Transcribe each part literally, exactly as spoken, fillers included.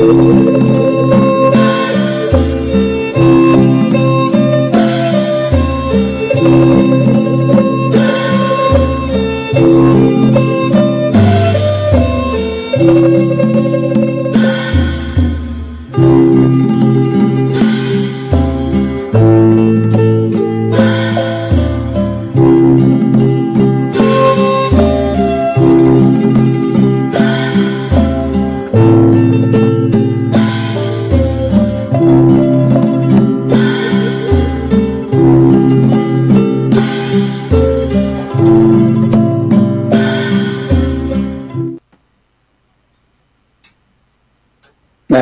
น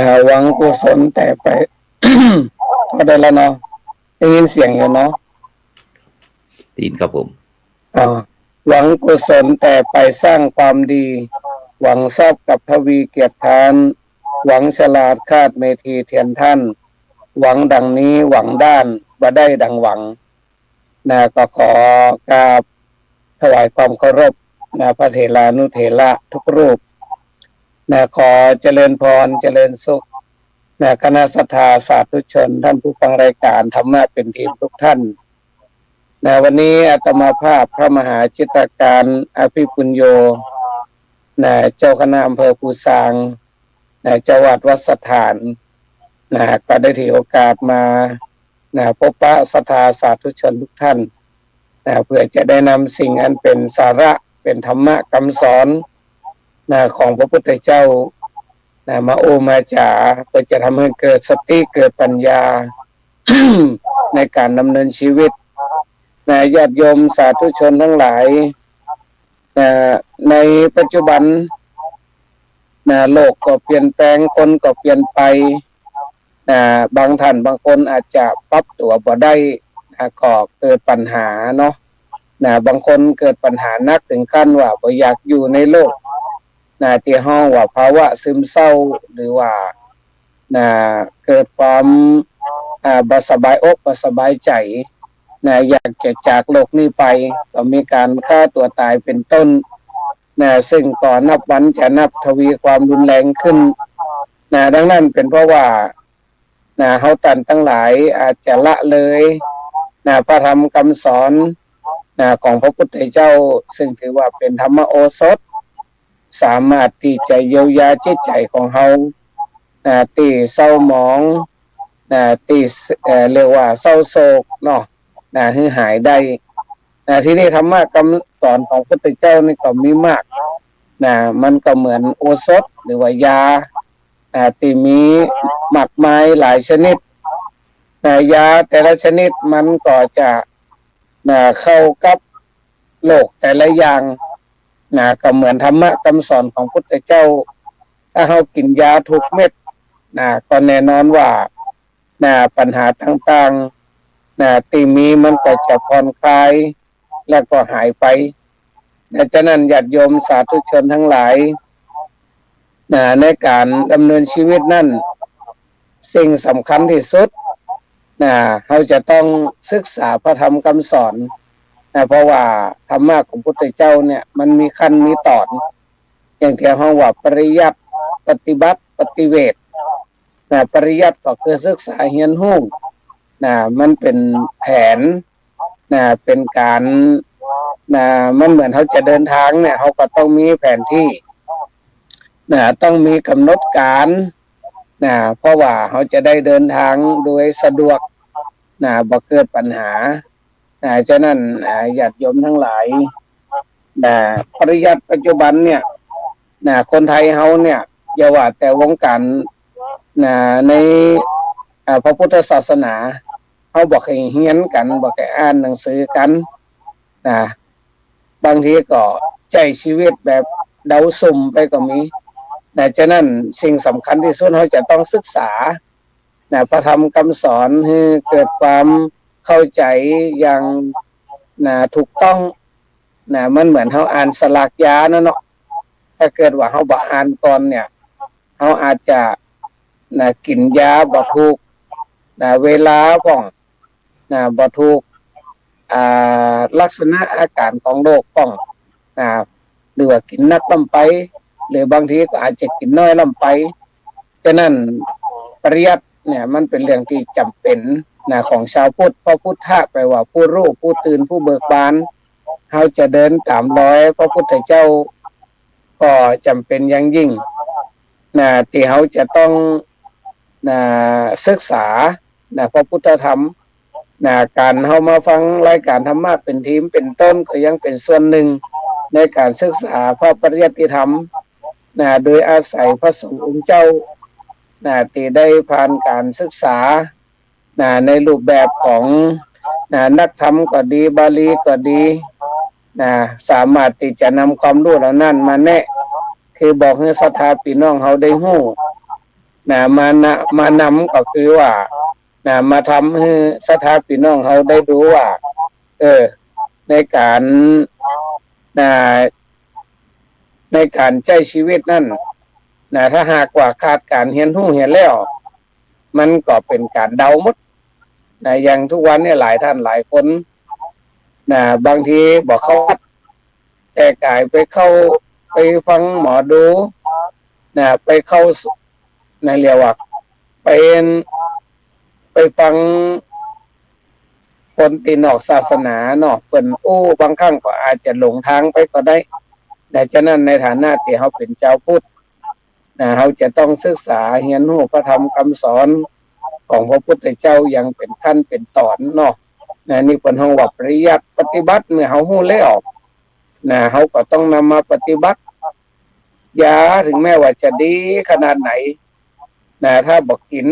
ะ หวังกุศลแต่ไป พอได้แล้วเนาะ ได้ยินเสียงอยู่เนาะ ได้ยินครับผม อ่า หวังกุศลแต่ไปสร้างความดี หวังทรัพย์กับทวีเกียรติทาน หวังฉลาดคาดเมธีเทียนท่าน หวังดังนี้หวังด้าน บ่ได้ดังหวัง นะ ก็ขอกราบถวายความเคารพ นะ พระเถรานุเถระทุกรูป นะ ขอเจริญพร เจริญสุข นะ คณะศรัทธาสาธุชน ท่านผู้ฟังรายการธรรมะเป็นธรรมทุกท่าน นะ วันนี้อาตมาภาพพระมหาจิตการอภิปุญโญ นะ เจ้าคณะอำเภอภูซาง นะ เจ้าวัดวัดสถาน นะ ก็ได้ถือโอกาสมา นะ พบปะศรัทธาสาธุชนทุกท่าน นะ เพื่อจะได้นำสิ่งอันเป็นสาระ เป็นธรรมะคำสอน นะ ของพระพุทธเจ้า นะ มาอู้มาจ๋า เพื่อจะทำให้เกิดสติ เกิดปัญญา ในการดำเนินชีวิต นะ ญาติโยมสาธุชนทั้งหลาย นะ ในปัจจุบัน นะ โลกก็เปลี่ยนแปลง คนก็เปลี่ยนไป นะ บางท่านบางคนอาจจะปรับตั๋วบ่ได้ นะ ก็เกิดปัญหาเนาะ นะ บางคนเกิดปัญหาหนักถึงขั้นว่าบ่อยากอยู่ในโลก นะ ตี้ฮ้องว่าภาวะซึมเศร้า หรือว่า นะ เกิดความ อ่า บ่สบายอกบ่สบายใจ๋ นะ อยากจะจากโลกนี้ไป ก็มีการฆ่าตั๋วต๋ายเป็นต้น นะ ซึ่งก็นับวันจะนับทวีความรุนแรงขึ้น นะ ดังนั้นเป๋นเพราะว่า นะ เฮาต้านตังหลายอาจจะละเลย นะ พระธรรมคำสอน นะ ของพระพุทธเจ้า ซึ่งถือว่าเป๋นธรรมโอสถ สามารถตี้จะเยียวยาจิตใจ๋ของเฮา นะ ตี้เศร้าหมอง นะ ตี้ เอ่อ เรียกว่าเศร้าโศกเนาะ นะ หื้อหายได้ นะ ทีนี้ธรรมะคำสอนของพุทธเจ้านี่ก็มีมาก นะ มันก็เหมือนโอสถหรือว่ายา นะ ตี้มีมากมายหลายชนิด นะ ยาแต่ละชนิดมันก็จะ นะ เข้ากับโรคแต่ละอย่าง นะ ก็เหมือนธรรมะคำสอนของพุทธเจ้า ถ้าเฮากิ๋นยาถูกเม็ด นะ ก็แน่นอนว่า นะ ปัญหาต่างๆ นะ ตี้มีมันก็จะผ่อนคลาย แล้วก็หายไป นะ ฉะนั้นญาติโยมสาธุชนทั้งหลาย นะ ในการดำเนินชีวิตนั้น สิ่งสำคัญที่สุด นะ เฮาจะต้องศึกษาพระธรรมคำสอน นะ เพราะว่าธรรมะของพุทธเจ้าเนี่ย มันมีขั้นมีต๋อน อย่างตี้ฮ้องว่าปริยัติ ปฏิบัติ ปฏิเวท นะ ปริยัติก็คือศึกษาเฮียนฮู้ นะ มันเป๋นแผน นะ เป๋นก๋าน นะ มันเหมือนเฮาจะเดินทางเนี่ย เฮาก็ต้องมีแผนที่ นะ ต้องมีก๋ำหนดก๋าน นะ เพราะว่าเฮาจะได้เดินทางโดยสะดวก นะ บ่เกิดปัญหา นะ ฉะนั้น อ่า ญาติโยมทั้งหลาย นะ ปริยัติปัจจุบันเนี่ย นะ คนไทยเฮาเนี่ย อย่าว่าแต่วงก๋าน นะ ใน อ่า พระพุทธศาสนา เฮาบ่เคยเฮียนกั๋น บ่เคยอ่านหนังสือกั๋น นะ บางทีก็ใจ๊ชีวิตแบบเดาสุ่มไปก็มี นะ ฉะนั้นสิ่งสำคัญที่สุดเฮาจะต้องศึกษา นะ พระธรรมคำสอนหื้อเกิดความเข้าใจ๋อย่าง นะ ถูกต้อง นะ มันเหมือนเฮาอ่านสลากยานั่นเนาะ ถ้าเกิดว่าเฮาบ่อ่านก่อนเนี่ย เฮาอาจจะ นะ กิ๋นยาบ่ถูก นะ เวลาพ่อง นะ บ่ถูก อ่า ลักษณะอาก๋ารของโรคพ่อง นะ หรือว่ากิ๋นนักล้ำไป หรือบางทีก็อาจจะกิ๋นน้อยล้ำไป ฉะนั้นปริยัติเนี่ยมันเป๋นเรื่องตี้จ๋ำเป๋นนะ ของจาวพุทธ เพราะพุทธะแปลว่าผู้ฮู้ ผู้ตื่น ผู้เบิกบาน เฮาจะเดินต๋ามรอยพระพุทธเจ้า ก็จ๋ำเป๋นอย่างยิ่งนะ ตี้เฮาจะต้องนะ ศึกษานะ พระพุทธธรรมนะ ก๋านเฮามาฟังรายก๋านธรรมะเป๋นทีมเป๋นต้น ก็ยังเป๋นส่วนนึ่งในก๋านศึกษาพระปริยัติธรรมนะ โดยอาศัยพระสงฆ์องค์เจ้านะ ตี้ได้ผ่านก๋านศึกษา นะ ในรูปแบบของ นะ นักธรรมก็ดี บาลีก็ดี นะ สามารถตี้จะนำความฮู้เหล่านั้นมาแนะ คือบอกหื้อศรัทธาปี้น้องเฮาได้ฮู้ นะ มานะ มานำก็คือว่า นะ มาทำหื้อศรัทธาปี้น้องเฮาได้ฮู้ว่า เออ ในก๋าน นะ ในก๋านใจ๊จีวิตนั้น นะ ถ้าหากว่าขาดก๋านเฮียนฮู้เหียแล้ว มันก็เป๋นก๋านเดาหมดนะ อย่างทุกวันเนี่ยหลายต้านหลายคนนะ บางทีบ่เข้าวัด แต่ก๋ายไปเข้า ไปฟังหมอดูนะ ไปเข้านะ เรียกว่าไป ไปฟังคนตี้นอกศาสนาเนาะ เปิ้นอู้ บางครั้งก็อาจจะหลงตางไปก็ได้นะ ฉะนั้นในฐานะตี้เฮาเป๋นจาวพุทธ นะ เฮาจะต้องศึกษาเฮียนฮู้พระธรรมกำสอนของพระพุทธเจ้าอย่างเป๋นขั้นเป๋นต๋อนเนาะ นะ นี่เปิ้นฮ้องว่าปริยัติ ปฏิบัติ เมื่อเฮาฮู้แล้วนะ เฮาก็ต้องนำมาปฏิบัติ ยาเถิงแม้ว่าจะดีขนาดไหนนะ ถ้าบ่กิ๋น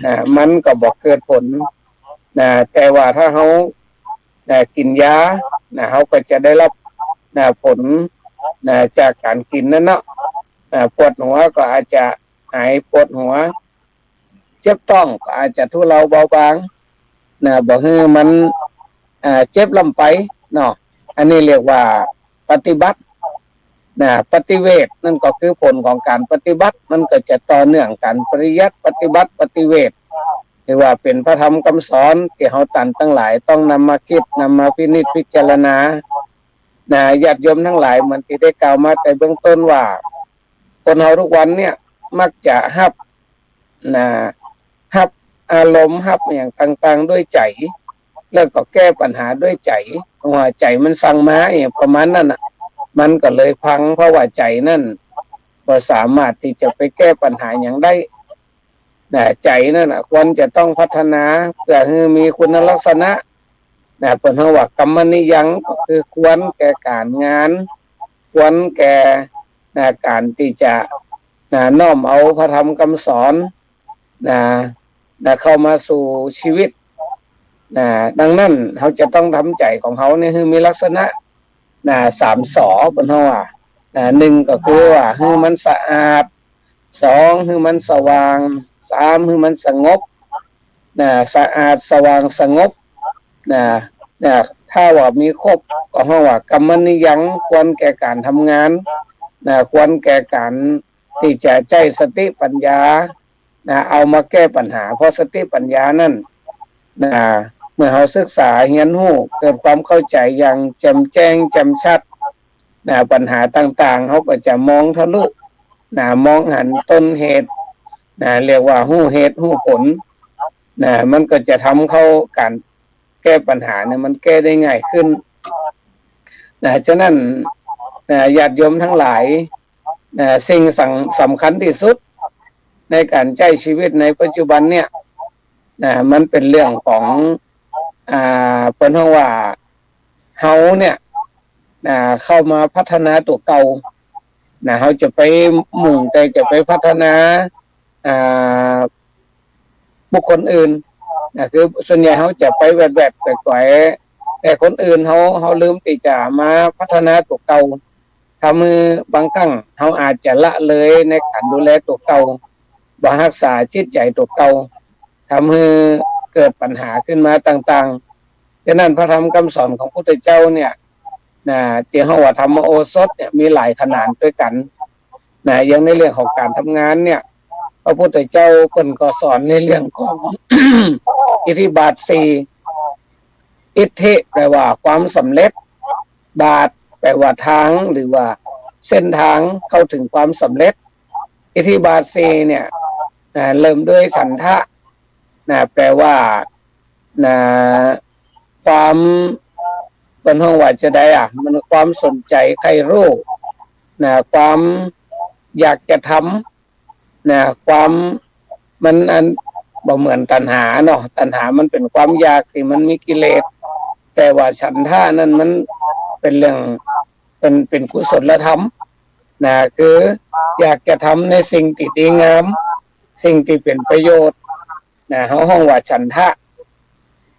นะ มันก็บ่เกิดผลนะ แต่ว่าถ้าเฮานะ กิ๋นยานะ เฮาก็จะได้ฮับนะ ผลนะ จากก๋านกิ๋นนั้นเนาะ นะ ปวดหัวก็อาจจะหายปวดหัว เจ็บต๊องก็อาจจะทุเลาเบาบางนะ บ่หื้อมัน อ่า เจ็บล้ำไปเนาะ อันนี้เรียกว่าปฏิบัตินะ ปฏิเวทย์ นั่นก็คือผลของก๋านปฏิบัติ มันก็จะต่อเนื่องกั๋น ปริยัติ ปฏิบัติ ปฏิเวทย์ ถือว่าเป๋นพระธรรมกำสอนตี้เฮาต้านตังหลายต้องนำมาคิด นำมาพินิจพิจารณานะ ญาติโยมตังหลาย เหมือนตี้ได้กล่าวมาแต่เบื้องต้นว่า คนเฮาทุกวันเนี่ยมักจะฮับนะ ฮับอารมณ์ ฮับอะหยังต่างๆ ด้วยใจ๋ แล้วก็แก้ปัญหาด้วยใจ๋ ว่าใจ๋มันสั่งมาอะหยังประมาณนั้นน่ะ มันก็เลยพัง เพราะว่าใจ๋นั้นบ่สามารถตี้จะไปแก้ปัญหาหยังได้นะ ใจ๋นั้นน่ะควรจะต้องพัฒนาเปื้อหื้อมีคุณลักษณะนะ เปิ้นฮ้องว่ากัมมะนิยัง ก็คือควรแก่ก๋านงาน ควรแก่นะ ก๋านตี้จะนะ น้อมเอาพระธรรมกำสอนนะ นะ เข้ามาสู่จีวิตนะ ดังนั้นเฮาจะต้องทำใจ๋ของเฮาเนี่ยหื้อมีลักษณะนะ สาม สอ เปิ้นฮ้องว่านะ นึ่งก็คือว่าหื้อมันสะอาด สอง หื้อมันสว่าง สาม หื้อมันสงบนะ สะอาด สว่าง สงบนะ นะ ถ้าว่ามีครบก็ฮ้องว่ากัมมะนิยัง ควรแก่ก๋านทำงานนะ ควรแก่ก๋านตี้จะใจ๊สติปัญญานะ เอามาแก้ปัญหา เพราะสติปัญญานั้นนะ เมื่อเฮาศึกษาเฮียนฮู้ เกิดความเข้าใจ๋อย่างแจ่มแจ้งแจ่มชัดนะ ปัญหาต่างๆ เฮาก็จะมองทะลุนะ มองหันต้นเหตุนะ เรียกว่าฮู้เหตุฮู้ผลนะ มันก็จะทำเข้าก๋านแก้ปัญหาเนี่ย มันแก้ได้ง่ายขึ้นนะ ฉะนั้นนะ ญาติโยมตังหลายนะ สิ่งสัง- สำคัญตี้สุดในก๋านใจ๊จีวิตในปัจจุบันเนี่ยนะ มันเป๋นเรื่องของ อ่า เปิ้นฮ้องว่าเฮาเนี่ยนะ เข้ามาพัฒนาตั๋วเก่านะ เฮาจะไปมุ่งแต่จะไปพัฒนา อ่า บุคคลอื่นนะ คือส่วนใหญ่เฮาจะไปแวดๆ ก๋อยๆ แต่คนอื่นเฮา เฮาลืมตี้จะมาพัฒนาตั๋วเก่า ทำหื้อบางครั้งเฮาอาจจะละเลยในก๋านดูแลตั๋วเก่า บ่ฮักษาจิตใจ๋ตั๋วเก่า ทำหื้อเกิดปัญหาขึ้นมาต่างๆ ฉะนั้นพระธรรมกำสอนของพุทธเจ้าเนี่ยนะ ตี้ฮ้องว่าธรรมโอสถเนี่ย มีหลายขนานตวยกั๋นนะ อย่างในเรื่องของก๋านทำงานเนี่ย พระพุทธเจ้าเปิ้นก็สอนในเรื่องของ อิทธิบาทสี่ อิทธิแปลว่าความสำเร็จ บาทแปลว่าตาง หรือว่าเส้นตางเข้าเถิงความสำเร็จ อิทธิบาทสี่เนี่ย นะ เริ่มด้วยฉันทะ นะ แปลว่า นะ ความ เปิ้นฮ้องว่าจะใดอะ มันความสนใจ๋ใค่ฮู้ นะ ความอยากจะทำ นะ ความ มันอัน บ่เหมือนตัณหาเนาะ ตัณหามันเป๋นความอยากตี้มันมีกิเลส แต่ว่าฉันทะนั้นมันเป๋นเรื่อง เป๋น เป๋นกุศลธรรม นะ คืออยากจะทำในสิ่งตี้ดีงาม สิ่งตี้เป๋นประโยชน์ นะ เฮาฮ้องว่าฉันทะ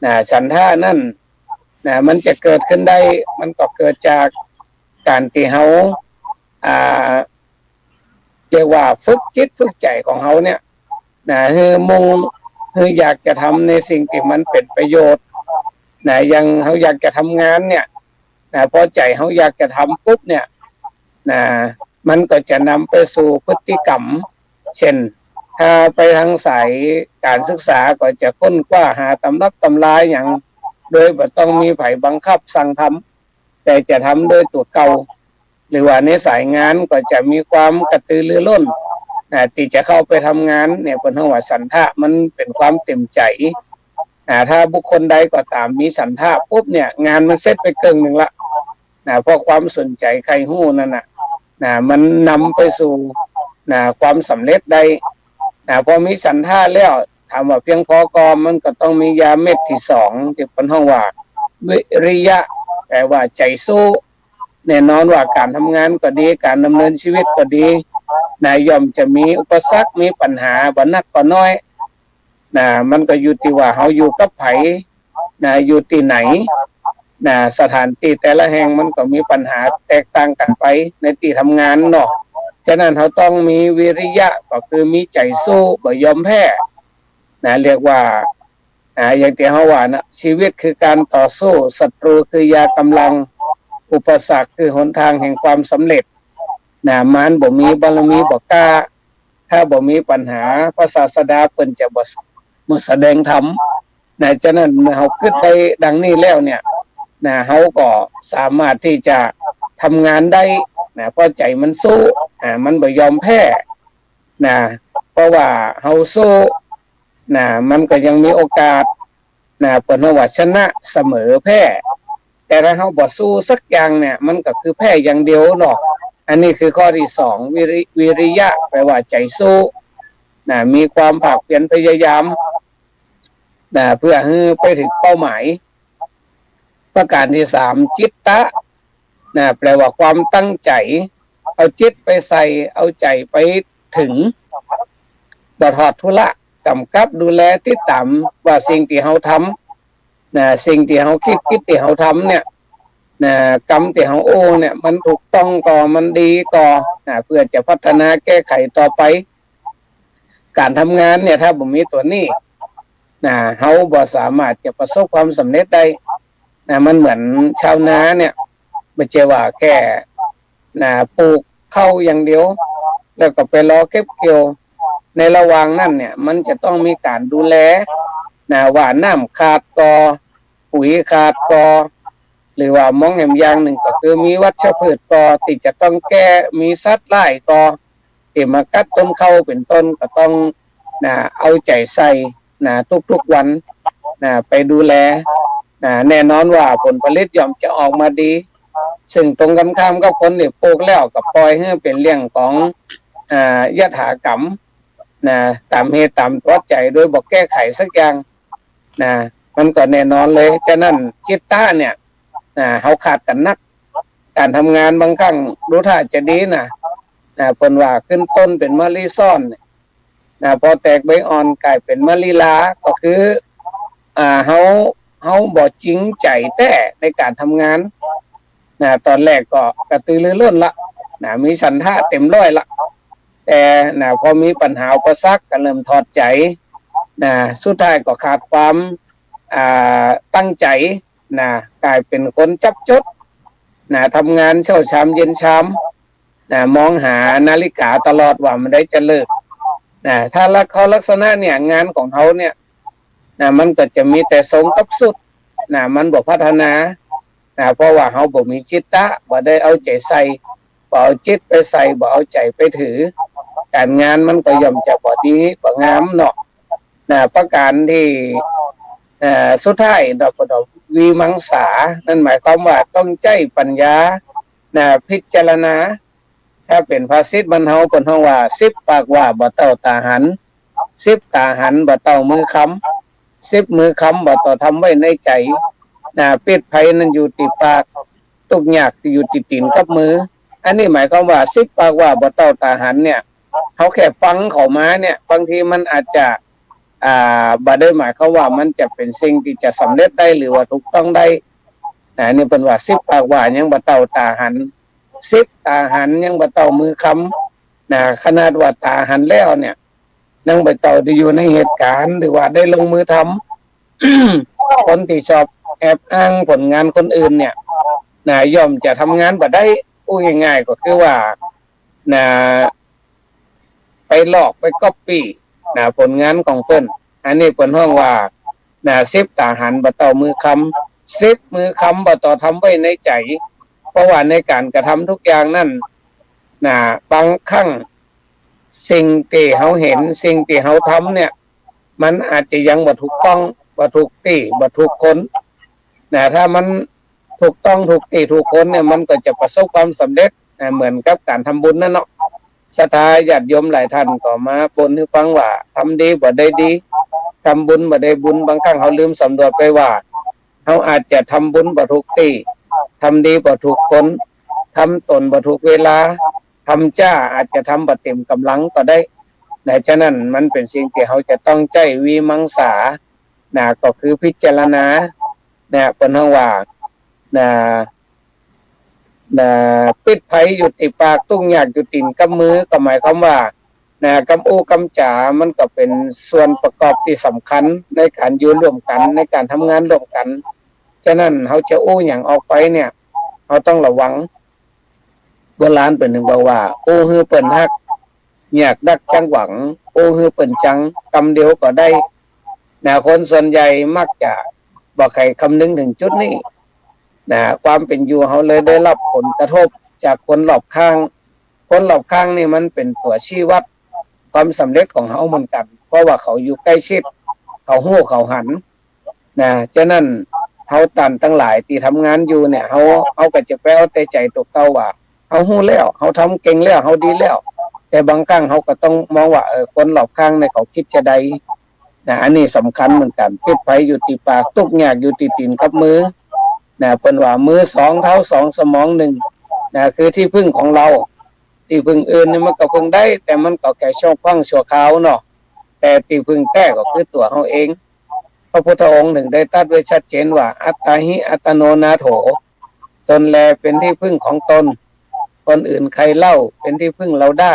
นะ ฉันทะนั้น นะ มันจะเกิดขึ้นได้ มันก็เกิดจากก๋านตี้เฮา อ่า เรียกว่าฝึกจิตฝึกใจ๋ของเฮาเนี่ย นะ หื้อมุ่ง หื้ออยากจะทำในสิ่งตี้มันเป๋นประโยชน์ นะ อย่างเฮาอยากจะทำงานเนี่ย นะ พอใจ๋เฮาอยากจะทำปุ๊บเนี่ย นะ มันก็จะนำไปสู่พฤติกรรม เช่น ถ้าไปตางสายก๋านศึกษาก็จะค้นคว้าหาตำรับตำราหยัง โดยบ่ต้องมีใผบังคับสั่งทำ แต่จะทำโดยตั๋วเก่า หรือว่าในสายงานก็จะมีความกระตือรือร้น นะ ตี้จะเข้าไปทำงานเนี่ย เปิ้นฮ้องว่าฉันทะ มันเป๋นความเต็มใจ๋ นะ ถ้าบุคคลใดก็ต๋ามมีฉันทะปุ๊บเนี่ย งานมันเสร็จไปเกิ่งนึ่งละ นะ เพราะความสนใจ๋ใค่ฮู้นั้นน่ะ นะ มันนำไปสู่ นะ ความสำเร็จได้ นะ พอมีฉันทะแล้ว ถามว่าเพียงพอก่อ มันก็ต้องมีญาเม็ดตี้สอง ตี้เปิ้นฮ้องว่าวิริยะ แปลว่าใจ๋สู้ แน่นอนว่าก๋านทำงานก็ดี ก๋านดำเนินชีวิตก็ดี นะ ย่อมจะมีอุปสรรค มีปัญหา บ่นักก็น้อย นะ มันก็อยู่ตี้ว่าเฮาอยู่กับใผ นะ อยู่ตี้ไหน นะ สถานตี้แต่ละแห่งมันก็มีปัญหาแตกต่างกั๋นไปในตี้ทำงานเนาะ ฉะนั้นเฮาต้องมีวิริยะ ก็คือมีใจ๋สู้ บ่ยอมแพ้ นะ เรียกว่า อ่า อย่างตี้เฮาว่านะ ชีวิตคือก๋านต่อสู้ ศัตรูคือยาก๋ำลัง อุปสรรคคือหนตางแห่งความสำเร็จ นะ มารบ่มี บารมีบ่กล้า ถ้าบ่มีปัญหา พระศาสดาเปิ้นจะบ่ บ่แสดงธรรม นะ ฉะนั้นเมื่อเฮากึ๊ดได้ดังนี้แล้วเนี่ย นะ เฮาก็สามารถตี้จะทำงานได้ นะ เพราะใจ๋มันสู้ อ่า มันบ่ยอมแพ้ นะ เพราะว่าเฮาสู้ นะ มันก็ยังมีโอกาส นะ เปิ้นฮ้องว่าชนะเสมอแพ้ แต่ถ้าเฮาบ่สู้สักอย่างเนี่ย มันก็คือแพ้อย่างเดียวเนาะ อันนี้คือข้อตี้สอง วิริ วิริยะ แปลว่าใจ๋สู้ นะ มีความภาคเพียรพยายาม นะ เพื่อหื้อไปเถิงเป้าหมาย ประก๋านตี้สาม จิตตะ นะ แปลว่าความตั้งใจ๋ เอาจิตไปใส่ เอาใจ๋ไปเถิง บ่ถอดธุระ ก๋ำกับดูแลติดต๋ามว่าสิ่งตี้เฮาทำ นะ สิ่งตี้เฮากึ๊ด กิจตี้เฮาทำเนี่ย นะ กรรมตี้เฮาโอ้เนี่ย มันถูกต้องก่อ มันดีก่อ นะ เพื่อจะพัฒนาแก้ไขต่อไป ก๋านทำงานเนี่ย ถ้าบ่มีตั๋วนี้ นะ เฮาบ่สามารถจะประสบความสำเร็จได้ นะ มันเหมือนชาวนาเนี่ย บ่ใจ้ว่าแค่ นะ ปลูกข้าวอย่างเดียว แล้วก็ไปรอเก็บเกี่ยว ในระหว่างนั้นเนี่ย มันจะต้องมีก๋านดูแล นะ ว่าน้ำขาดก่อ ปุ๋ยขาดก่อ หรือว่ามองแหมอย่างนึ่งก็คือมีวัชพืชก่อตี้จะต้องแก้ มีสัตว์ร้ายก่อ ตี้มากัดต้นข้าวเป๋นต้น ก็ต้อง นะ เอาใจ๋ใส่ นะ ทุกๆ วัน นะ ไปดูแล นะ แน่นอนว่าผลผลิตย่อมจะออกมาดี ซึ่งตรงกันข้ามกับคนตี้ปลูกแล้วก็ปล่อยหื้อเป๋นเรื่องของ อ่า ยถากรรม นะ ต๋ามเหตุต๋ามปัจจัย โดยบ่แก้ไขสักอย่าง นะ มันก็แน่นอนเลย ฉะนั้นจิตตะเนี่ย นะ เฮาขาดกั๋นนัก ก๋านทำงานบางครั้งดูท่าจะดีนะ นะ เปิ้นว่าขึ้นต้นเป๋นมะลิซ้อนเนี่ย นะ พอแตกใบอ่อนก๋ายเป๋นมะลิลา ก็คือ อ่า เฮา เฮาบ่จริงใจ๋แต๊ในก๋านทำงาน นะ ต๋อนแรกก็กระตือรือร้นละ นะ มีฉันทะเต็มร้อยละ แต่ นะ พอมีปัญหาอุปสรรคก็เริ่มถอดใจ๋ นะ สุดท้ายก็ขาดความ อ่า ตั้งใจ๋ นะ ก๋ายเป๋นคนจับจด นะ ทำงานเช้าชามเย็นชาม นะ มองหานาฬิกาตลอดว่าเมื่อใดจะเลิก นะ ถ้าละ เข้าลักษณะเนี่ย งานของเฮาเนี่ย นะ มันก็จะมีแต่ทรงกับสุด นะ มันบ่พัฒนา นะ เพราะว่าเฮาบ่มีจิตตะ บ่ได้เอาใจ๋ใส่ บ่เอาจิตไปใส่ บ่เอาใจ๋ไปถือ ก๋านงานมันก็ย่อมจะบ่ดีบ่งามเนาะ นะ ประก๋านตี้ เอ่อ สุดท้ายเนาะ ก็ต้องวิมังสา นั่นหมายความว่าต้องใจ๊ปัญญา นะ พิจารณา ถ้าเป๋นภาษิตบ้านเฮาเปิ้นฮ้องว่า สิบปากว่าบ่เต้าต๋าหัน สิบต๋าหันบ่เต้ามือคำ สิบมือคำบ่เต้าทำไว้ในใจ๋ นะ ปิษภัยนั้นอยู่ตี้ปาก ตุ๊กยากอยู่ตี้ตี๋นกับมือ อันนี้หมายความว่า สิบปากว่าบ่เต้าต๋าหันเนี่ย เฮาแค่ฟังเขามาเนี่ย บางทีมันอาจจะ อ่า บ่ได้หมายความว่ามันจะเป๋นสิ่งตี้จะสำเร็จได้หรือว่าถูกต้องได้ นะ นี่เปิ้นว่า สิบปากว่ายังบ่เต้าต๋าหัน สิบต๋าหันยังบ่เต้ามือคำ นะ ขนาดว่าต๋าหันแล้วเนี่ย ยังบ่เต้าตี้อยู่ในเหตุก๋ารณ์ หรือว่าได้ลงมือทำ คนตี้ชอบแอบอ้างผลงานคนอื่นเนี่ย นะ ย่อมจะทำงานบ่ได้ อู้ง่ายๆ ก็คือว่า นะ ไปลอกไปก๊อปปี้ นะ ผลงานของเปิ้น อันนี้เปิ้นฮ้องว่า นะ สิบต๋าหันบ่เต้ามือคำ สิบมือคำบ่เต้าทำไว้ในใจ๋ เพราะว่าในก๋านกระทำทุกอย่างนั้น นะ บางครั้งสิ่งตี้เฮาหัน สิ่งตี้เฮาทำเนี่ย มันอาจจะยังบ่ถูกต้อง บ่ถูกตี้ บ่ถูกคน นะ ถ้ามันถูกต้อง ถูกตี้ ถูกคนเนี่ย มันก็จะประสบความสำเร็จ นะ เหมือนกับก๋านทำบุญนั่นเนาะ ศรัทธาญาติโยมหลายท่านก็มาบ่นหื้อฟังว่า ทำดีบ่ได้ดี ทำบุญบ่ได้บุญ บางครั้งเฮาลืมสำรวจไปว่า เฮาอาจจะทำบุญบ่ถูกตี้ ทำดีบ่ถูกคน ทำต๋นบ่ถูกเวลา ทำจ๊าอาจจะทำบ่เต๋มก๋ำลังก็ได้ นะ ฉะนั้นมันเป๋นสิ่งตี้เฮาจะต้องใจ๊วิมังสา นะ ก็คือพิจารณา นะ เปิ้นฮ้องว่า นะ นะ ปิษภัยอยู่ตี้ปาก ตุ๊กยากอยู่ตี๋นกับมือ ก็หมายความว่า นะ กำอู้กำจ๋ามันก็เป๋นส่วนประกอบตี้สำคัญในก๋านอยู่ร่วมกั๋น ในก๋านทำงานร่วมกั๋น ฉะนั้นเฮาจะอู้หยังออกไปเนี่ย เฮาต้องระวัง โบราณเปิ้นเถิงบอกว่า อู้หื้อเปิ้นฮัก ยากนักจักหวัง อู้หื้อเปิ้นจัง กำเดียวก็ได้ นะ คนส่วนใหญ่มักจะบ่ใค่คำนึงเถิงจุดนี้ นะ ความเป๋นอยู่เฮาเลยได้รับผลกระทบจากคนรอบข้าง คนรอบข้างนี่มันเป๋นตั๋วชี้วัดความสำเร็จของเฮาเหมือนกั๋น เพราะว่าเขาอยู่ใก้ชิด เขาฮู้เขาหัน นะ ฉะนั้นเฮาต้านตังหลายตี้ทำงานอยู่เนี่ย เฮา เฮาก็จะไปเอาแต่ใจ๋ตั๋วเก่าว่า เฮาฮู้แล้ว เฮาทำเก่งแล้ว เฮาดีแล้ว แต่บางครั้งเฮาก็ต้องมองว่า เออ คนรอบข้างเนี่ยเขากึ๊ดจาใด นะ อันนี้สำคัญเหมือนกั๋น ปิษภัยอยู่ตี้ปาก ตุ๊กยากอยู่ตี้ตี๋นกับมือ นะ เปิ้นว่ามือสอง เท้าสอง สมองหนึ่ง นะ คือตี้เปิ้งของเฮา ตี้เปิ้งอื่นนี่มันก็เปิ้งได้ แต่มันก็แค่ชั่วครั้งชั่วคราวเนาะ แต่ตี้เปิ้งแต๊ก็คือตั๋วเฮาเอง พระพุทธองค์เถิงได้ตรัสไว้ชัดเจนว่า อัตตาหิ อัตตโน นาโถ ตนแลเป๋นตี้เปิ้งของตน คนอื่นใครเล่าเป๋นตี้เปิ้งเราได้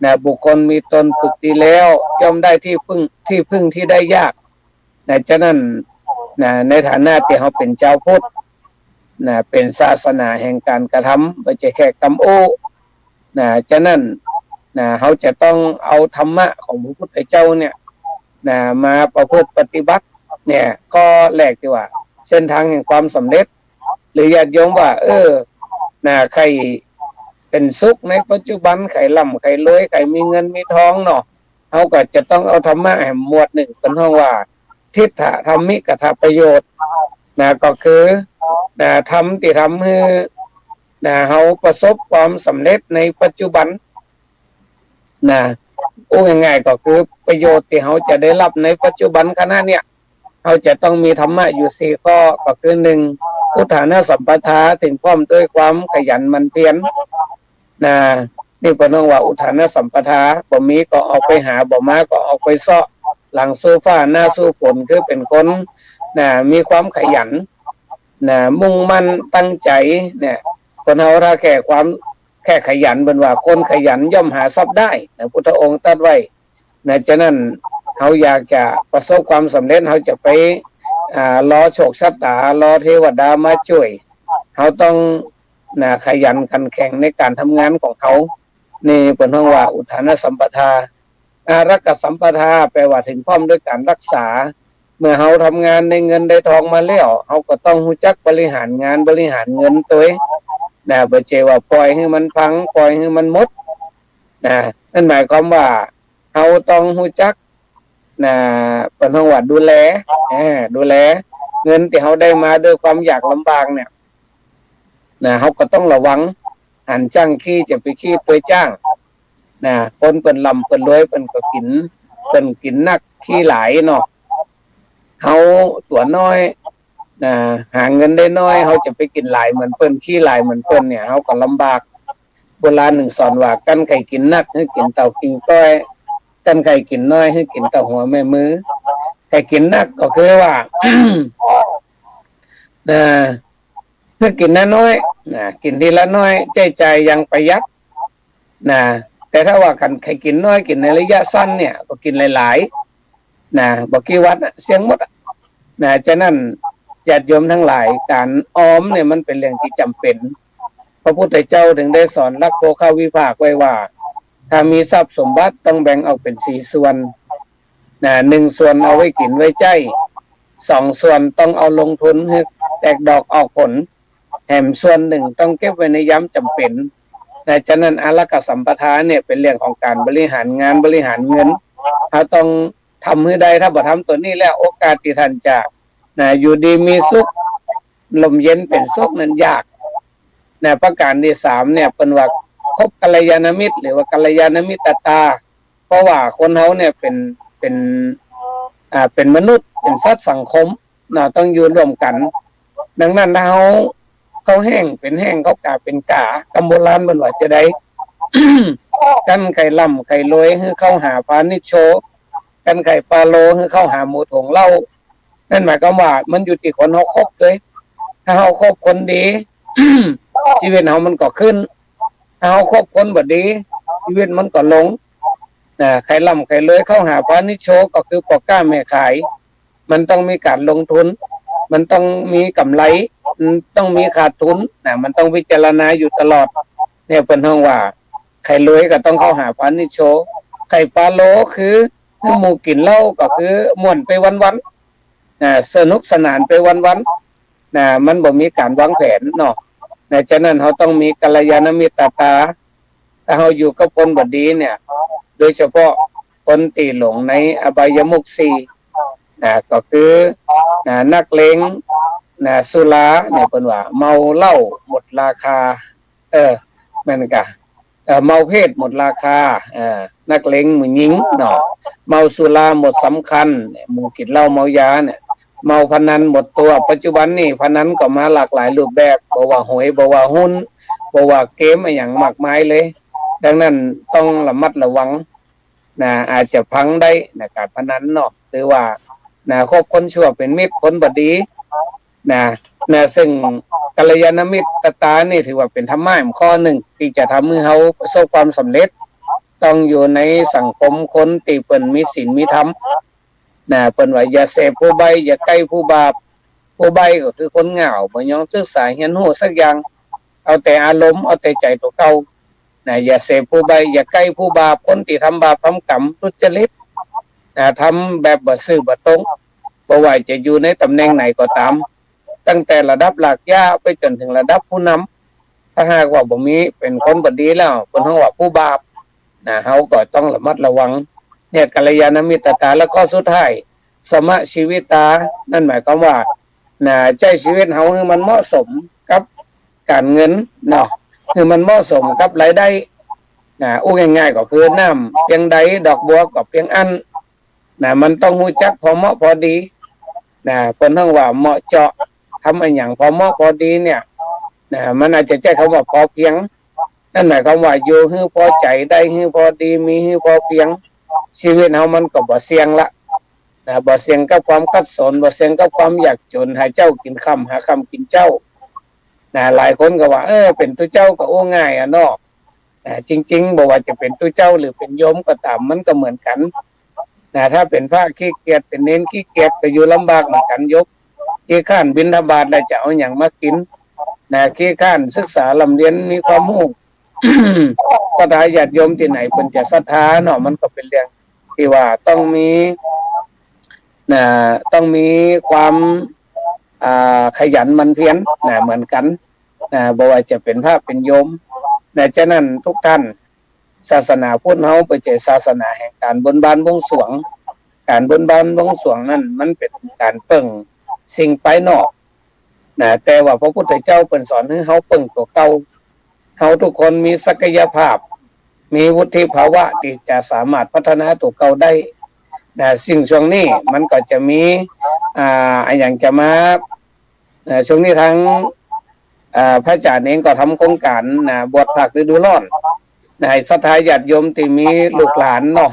นะ บุคคลมีตนฝึกดีแล้ว ย่อมได้ตี้เปิ้ง ตี้เปิ้งตี้ได้ยาก นะ ฉะนั้น นะ ในฐานะตี้เฮาเป๋นจาวพุทธ นะ เป๋นศาสนาแห่งก๋านกระทำ บ่ใจ้แค่กำอู้ นะ ฉะนั้น นะ เฮาจะต้องเอาธรรมะของพระพุทธเจ้าเนี่ย นะ มาประพฤติปฏิบัติ เนี่ย ข้อแรกตี้ว่า เส้นทางแห่งความสำเร็จ หรือญาติโยมว่า เออ นะ ใค่เป๋นสุขในปัจจุบัน ใค่ร่ำใค่รวย ใค่มีเงินมีทองเนาะ เฮาก็จะต้องเอาธรรมะแหมหมวดนึ่ง เปิ้นฮ้องว่า ทิฏฐธรรมิกถประโยชน์ นะ ก็คือ นะ ธรรมตี้ทำหื้อ นะ เฮาประสบความสำเร็จในปัจจุบัน นะ อู้ง่ายๆ ก็คือประโยชน์ตี้เฮาจะได้รับในปัจจุบันขณะเนี่ย เฮาจะต้องมีธรรมะอยู่สี่ข้อ ก็คือ หนึ่ง อุทธานสัมปทา เถิงพร้อมด้วยความขยันหมั่นเพียร นะ นี่เปิ้นฮ้องว่าอุทธานสัมปทา บ่มีก็ออกไปหา บ่มาก็ออกไปเซาะ หลังสู้ฟ้าหน้าสู้ฝน คือเป๋นคน นะ มีความขยัน นะ มุ่งมั่นตั้งใจ๋ เนี่ย คนเฮาถ้าแค่ความ แค่ขยัน เปิ้นว่าคนขยันย่อมหาทรัพย์ได้ นะ พุทธองค์ตรัสไว้ นะ ฉะนั้นเฮาอยากจะประสบความสำเร็จ เฮาจะไป อ่า รอโชคชะตา รอเทวดามาจ้วย เฮาต้อง นะ ขยันขันแข็งในก๋านทำงานของเฮา นี่เปิ้นฮ้องว่าอุทธานสัมปทา อารักขสัมปทา แปลว่าเถิงพร้อมด้วยก๋านรักษา เมื่อเฮาทำงานได้เงินได้ทองมาแล้ว เฮาก็ต้องฮู้จักบริหารงานบริหารเงินตวย นะ บ่ใจ้ว่าปล่อยหื้อมันพัง ปล่อยหื้อมันหมด นะ นั่นหมายความว่าเฮาต้องฮู้จัก นะ เปิ้นฮ้องว่าดูแล เออ ดูแล เงินตี้เฮาได้มาด้วยความยากลำบากเนี่ย นะ เฮาก็ต้องระวัง หันจ้างขี้จะไปขี้ตวยจ้าง นะ คนเปิ้นร่ำเปิ้นรวยเปิ้นก็กิ๋น เปิ้นกิ๋นนักขี้หลายเนาะ เฮาตั๋วน้อย นะ หาเงินได้น้อย เฮาจะไปกิ๋นหลายเหมือนเปิ้น ขี้หลายเหมือนเปิ้นเนี่ย เฮาก็ลำบาก โบราณเปิ้นสอนว่า กั๋นใผกิ๋นนัก หื้อกิ๋นเต้ากิ่งก้อย กั๋นใผกิ๋นน้อย หื้อกิ๋นเต้าหัวแม่มือ ใผกิ๋นนักก็คือว่า นะ หื้อกิ๋นน้อยๆ นะ กิ๋นทีละน้อย ใจ๊จ่ายอย่างประหยัด นะ แต่ถ้าว่ากั๋นใผกิ๋นน้อย กิ๋นในระยะสั้นเนี่ย ก็กิ๋นหลายๆ นะ บ่กี่วันน่ะ เสี้ยงหมดอะ นะ ฉะนั้นญาติโยมตังหลาย ก๋านออมเนี่ยมันเป๋นเรื่องตี้จ๋ำเป๋น พระพุทธเจ้าเถิงได้สอนหลักโภควิภาคไว้ว่า ถ้ามีทรัพย์สมบัติต้องแบ่งออกเป๋นสี่ส่วน นะ หนึ่งส่วนเอาไว้กิ๋นไว้ใจ๊ สองส่วนต้องเอาลงทุนหื้อแตกดอกออกผล แถมส่วนหนึ่งต้องเก็บไว้ในยามจ๋ำเป๋น นะ ฉะนั้นอารักขสัมปทาเนี่ยเป๋นเรื่องของก๋านบริหารงานบริหารเงิน เฮาต้องทำหื้อได้ ถ้าบ่ทำตั๋วนี้แล้ว โอกาสตี้ต้านจะ นะ อยู่ดีมีสุข ร่มเย็นเป๋นสุขนั้นยาก นะ ประก๋านตี้สามเนี่ย เปิ้นว่าคบกัลยาณมิตร หรือว่ากัลยาณมิตรตา เพราะว่าคนเฮาเนี่ยเป๋น เป๋น อ่า เป๋นมนุษย์ เป๋นสัตว์สังคม นะ ต้องอยู่ร่วมกั๋น ดังนั้นถ้าเฮา ข้าวแห้งเป๋นแห้ง ข้าวก๋าเป๋นก๋า กำโบราณเปิ้นว่าจะใด กั๋นใผร่ำใผรวย หื้อเข้าหาพานิชโช กั๋นใผปาโล หื้อเข้าหาหมูถงเหล้า นั่นหมายความว่ามันอยู่ตี้คนเฮาคบตวย ถ้าเฮาคบคนดี ชีวิตเฮามันก็ขึ้น ถ้าเฮาคบคนบ่ดี ชีวิตมันก็ลง นะ ใผร่ำใผรวย เข้าหาพานิชโช ก็คือป้อก๊าแม่ขาย มันต้องมีก๋านลงทุน มันต้องมีก๋ำไร มันต้องมีขาดทุน นะ มันต้องพิจารณาอยู่ตลอด เนี่ยเปิ้นฮ้องว่า ใผรวยก็ต้องเข้าหาพานิชโช ใผปาโลคือ คือหมู่กิ๋นเหล้าก็คือม่วนไปวันๆ นะ สนุกสนานไปวันๆ นะ มันบ่มีก๋านวางแผนเนาะ นะ ฉะนั้นเฮาต้องมีกัลยาณมิตรตา ถ้าเฮาอยู่กับคนบ่ดีเนี่ย โดยเฉพาะคนตี้หลงในอบายมุขสี่ นะ ก็คือ นะ นักเลง นะ สุราเนี่ยเปิ้นว่าเมาเหล้าหมดราคา เออ แม่นก่ะ เอ่อ เมาเพศหมดราคา เอ่อ นักเลงหมู่ญิงเนาะ เมาสุราหมดสำคัญ หมู่กิ๋นเหล้าเมายาเนี่ย เมาพนันหมดตั๋ว ปัจจุบันนี้พนันก็มาหลากหลายรูปแบบ บ่ว่าหวย บ่ว่าหุ้น บ่ว่าเกมอะหยังมากมายเลย ดังนั้นต้องระมัดระวัง นะ อาจจะพังได้นะ ก๋านพนันเนาะ หรือว่า นะ คบคนชั่วเป๋นมิตร คนบ่ดี นะ นะ ซึ่งกัลยาณมิตรตานี่ถือว่าเป๋นธรรมะอีกข้อนึ่ง ตี้จะทำหื้อเฮาประสบความสำเร็จ ต้องอยู่ในสังคมคนตี้เปิ้นมีศีลมีธรรม นะ เปิ้นว่าอย่าเสพผู้ใบ้ อย่าใก้ผู้บาป ผู้ใบ้ก็คือคนเหงา บ่ยอมศึกษาเฮียนฮู้สักอย่าง เอาแต่อารมณ์ เอาแต่ใจ๋ตั๋วเก่า นะ อย่าเสพผู้ใบ้ อย่าใก้ผู้บาป คนตี้ทำบาปทำกรรมทุจริต นะ ทำแบบบ่ซื่อบ่ตรง บ่ว่าจะอยู่ในต๋ำแหน่งไหนก็ต๋าม ตั้งแต่ระดับรากหญ้าไปจ๋นเถิงระดับผู้นำ ถ้าหากว่าบ่มี เป๋นคนบ่ดีแล้ว เปิ้นฮ้องว่าผู้บาป นะ เฮาก็ต้องระมัดระวัง เนี่ย กัลยาณมิตรตา และข้อสุดท้าย สมะชีวิตา นั่นหมายความว่า นะ ใจ๊ชีวิตเฮาหื้อมันเหมาะสมกับก๋านเงินเนาะ หื้อมันเหมาะสมกับรายได้ นะ อู้ง่ายๆ ก็คือน้ำเปียงใด ดอกบัวก็เปียงอั้น นะ มันต้องฮู้จักพอเหมาะพอดี นะ เปิ้นฮ้องว่าเหมาะเจาะ ทำอะหยังพอเหมาะพอดีเนี่ย นะ มันอาจจะใจ๊กำว่าพอเพียง นั่นหมายความว่าอยู่หื้อพอใจ๋ ได้หื้อพอดี มีหื้อพอเพียง ชีวิตเฮามันก็บ่เสี่ยงละ นะ บ่เสี่ยงกับความขัดสน บ่เสี่ยงกับความยากจ๋น หาเจ๊ากิ๋นค่ำ หาค่ำกิ๋นเจ๊า นะ หลายคนก็ว่า เออ เป๋นตุ๊เจ้าก็อู้ง่ายอะเนาะ นะ จริงๆ บ่ว่าจะเป๋นตุ๊เจ้าหรือเป๋นโยมก็ต๋าม มันก็เหมือนกั๋น นะ ถ้าเป๋นพระขี้เกียจ เป๋นเณรขี้เกียจ ก็อยู่ลำบากเหมือนกั๋นโยม ขี้คร้านบิณฑบาตแล้วจะเอาหยังมากิ๋น นะ ขี้คร้านศึกษาร่ำเรียนมีความฮู้ ศรัทธาญาติโยมตี้ไหนเปิ้นจะศรัทธาเนาะ มันก็เป๋นเรื่องตี้ว่าต้องมี นะ ต้องมีความ อ่า ขยันหมั่นเพียร นะ เหมือนกั๋น นะ บ่ว่าจะเป๋นพระเป๋นโยม นะ ฉะนั้นทุกท่าน ศาสนาพุทธเฮาบ่ใจ้ศาสนาแห่งก๋านบนบานบวงสรวง ก๋านบนบานบวงสรวงนั้นมันเป๋นก๋านเปิ้งสิ่งภายนอกนะ แต่ว่าพระพุทธเจ้าเปิ้นสอนหื้อเฮาเปิ้งตั๋วเก่า เฮาทุกคนมีศักยภาพ มีวุฒิภาวะตี้จะสามารถพัฒนาตั๋วเก่าได้นะ ซึ่งช่วงนี้มันก็จะมี อ่า อะหยังจะมา เอ่อ ช่วงนี้ตาง เอ่อ พระอาจ๋ารย์เองก็ทำโครงก๋านนะ บวชภาคฤดูร้อนนะ หื้อศรัทธาญาติโยมตี้มีลูกหลานเนาะ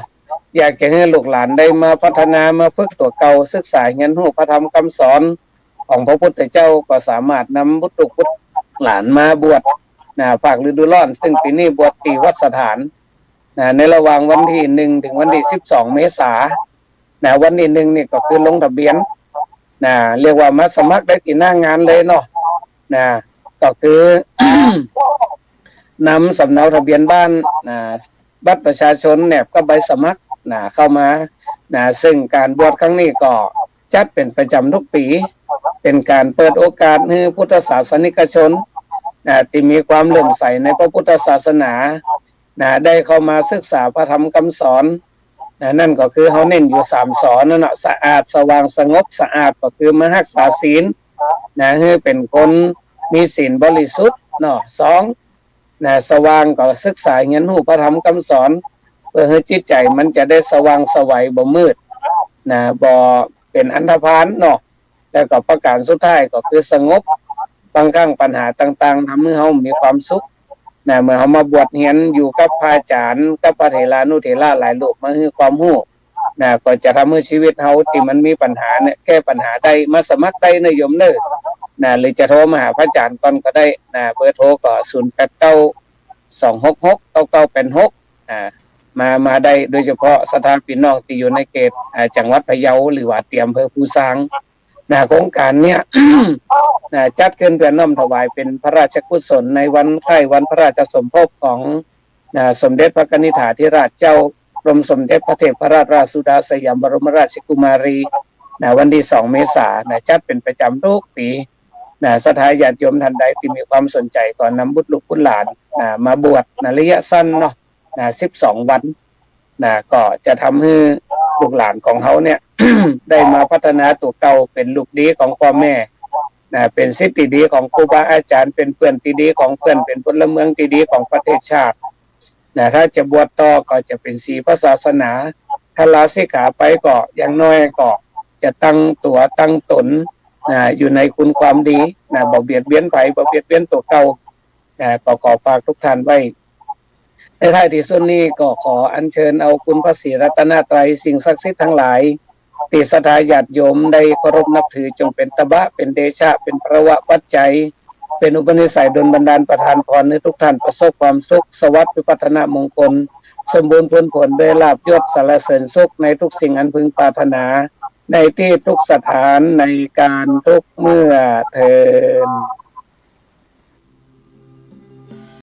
อยากจะหื้อลูกหลานได้มาพัฒนา มาฝึกตั๋วเก่า ศึกษาเฮียนฮู้พระธรรมกำสอนของพระพุทธเจ้า ก็สามารถนำบุตรลูกบุตรหลานมาบวชนะ ภาคฤดูร้อน ซึ่งปี๋นี้บวชตี้วัดสถานนะ ในระหว่างวันตี้หนึ่งเถิงวันตี้สิบสองเมษา นะ วันตี้หนึ่งนี่ก็คือลงทะเบียนนะ เรียกว่ามาสมัครได้ตี้หน้างานเลยเนาะนะ ก็คือ นำสำเนาทะเบียนบ้านนะ บัตรประชาชนแนบกับใบสมัครนะ เข้ามานะ ซึ่งก๋านบวชครั้งนี้ก็จัดเป๋นประจ๋ำทุกปี๋ เป๋นก๋านเปิดโอกาสหื้อพุทธศาสนิกชนนะ ตี้มีความเลื่อมใสในพระพุทธศาสนา นะ ได้เข้ามาศึกษาพระธรรมกำสอนนะ นั่นก็คือเฮาเน้นอยู่สามสอนั่นเนาะ สะอาด สว่าง สงบ สะอาดก็คือมาฮักษาศีลนะ หื้อเป๋นคนมีศีลบริสุทธิ์เนาะ สองนะ สว่างก็ศึกษาเฮียนฮู้พระธรรมกำสอน เปื้อหื้อจิตใจ๋มันจะได้สว่างไสวบ่มืดนะ บ่เป๋นอันธพาลเนาะ แล้วก็ประก๋านสุดท้ายก็คือสงบ บางครั้งปัญหาต่างๆ ทำหื้อเฮามีความสุขนะ เมื่อเฮามาบวชเฮียนอยู่กับพระอาจ๋ารย์ กับพระเถรานุเถระหลายรูปมาหื้อความฮู้นะ ก็จะทำหื้อชีวิตเฮาตี้มันมีปัญหาเนี่ย แก้ปัญหาได้ มาสมัครได้เน่อโยมเน่อนะ หรือจะโทรมาหาพระอาจ๋ารย์ก่อนก็ได้นะ เบอร์โทรก็ศูนย์แปดเก้า สองหกหก เก้าเก้าแปดหก อ่า มา มาได้ โดยเฉพาะศรัทธาปี้น้องตี้อยู่ในเขต อ่า จังหวัดพะเยา หรือว่าตี้อำเภอภูซาง นะ โครงก๋านเนี่ย นะ จัดขึ้นเปื้อน้อมถวายเป๋นพระราชกุศลในวันคล้ายวันพระราชสมภพของ นะ สมเด็จพระกนิษฐาธิราชเจ้ากรมสมเด็จพระเทพรัตนราชสุดาสยามบรมราชกุมารี นะ วันตี้สองเมษานะ จัดเป๋นประจ๋ำทุกปี๋นะ ศรัทธาญาติโยมท่านใดตี้มีความสนใจ๋ก็นำบุตรลูกบุตรหลานนะ มาบวชนะ ระยะสั้นเนาะ นะ สิบสองวันนะ ก็จะทำหื้อลูกหลานของเฮาเนี่ย ได้มาพัฒนาตั๋วเก่า เป๋นลูกดีของป้อแม่นะ เป๋นศิษย์ตี้ดีของครูบาอาจ๋ารย์ เป๋นเปื้อนตี้ดีของเปื้อน เป๋นพลเมืองตี้ดีของประเทศชาตินะ ถ้าจะบวชต่อก็จะเป๋นศีลพระศาสนา ถ้าลาสิกขาไปก็อย่างน้อยก็จะตั้งตั๋วตั้งต๋นนะ อยู่ในคุณความดีนะ บ่เบียดเบียนใผ บ่เบียดเบียนตั๋วเก่านะ ก็ขอฝากทุกท่านไว้ ในท้ายตี้สุดนี้ก็ขออัญเชิญเอาคุณพระศรีรัตนตรัย สิ่งศักดิ์สิทธิ์ทั้งหลาย ตี้ศรัทธาญาติโยมได้เคารพนับถือ จงเป๋นตบะ เป๋นเดชะ เป๋นพลวปัจจัย เป๋นอุปนิสัยดลบันดาลประทานพรหื้อทุกท่านประสบความสุข สวัสดิ์ วิพัฒนมงคล สมบูรณ์พูนผลด้วยลาภยศสรรเสริญสุขในทุกสิ่งอันพึงปรารถนา ในตี้ทุกสถาน ในก๋าลทุกเมื่อเทอญ